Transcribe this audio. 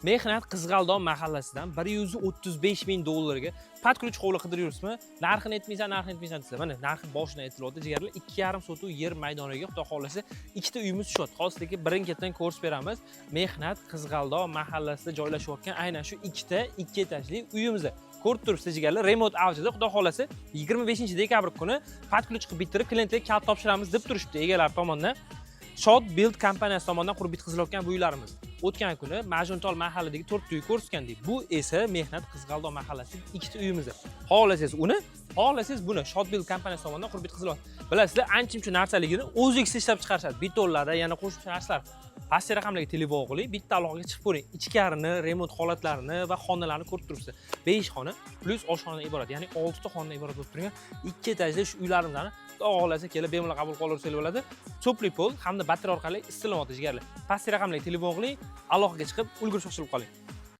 Mehnat Qizg'aldoq mahallasidan 135 ming dollarga под ключ hovli qidirib yuribsizmi? Narxini aytmaysan, narxini aytmaysan desizlar. Mana narxi boshidan aytilyapti, jigarlar. 2,5 sotuv yer maydoniga, xudo xohlasa, ikkita uyimiz tushyapti. Hozir sizlarga birin-ketin ko'rsatib beramiz. Mehnat Qizg'aldoq mahallasida joylashayotgan aynan shu ikkita ikki etajli uyimizni. Ko'rib turibsiz, jigarlar, remont avjida. Xudo xohlasa, 25 dekabr kuni под ключ qilib bitirib, klientlarga kalit topshiramiz deb turishibdi egalari tomonidan. Shot Build kompaniyasi tomonidan qurib bitkazilayotgan bu uylarimiz. O'tgan kuni Majnuntol mahalladagi to'rtta uy ko'rsatgandik. Bu esa Mehnat Qizg'aldoq mahallasidagi ikkita uyimiz. Xohlasangiz uni, xohlasangiz buni Shot Build kompaniyasi tomonidan qurib bitkazilyapti. Bilasizlar, ancha-muncha narsaligini O'zbekistonda ishlab chiqarishadi. Betonlari, yana qo'shimcha narsalar. Pastki raqamlarga telefon qiling, bitta aloqaga chiqib ko'ring. Ichkarini, remont holatlarini va xonalarni ko'rib turibsiz. 5 xona plyus oshxonadan iborat, ya'ni 6 ta xonadan iborat bo'lib turgan ikki etajli shu uylarimizni, xudo xohlasa, kelib bemalol qabul qilib bo'ladi. Тёплый pol hamda batareya orqali isitilyapti, jigarlar. Pastki raqamlarga telefon qiling, aloqaga chiqib, ulgurib shoshilib qoling.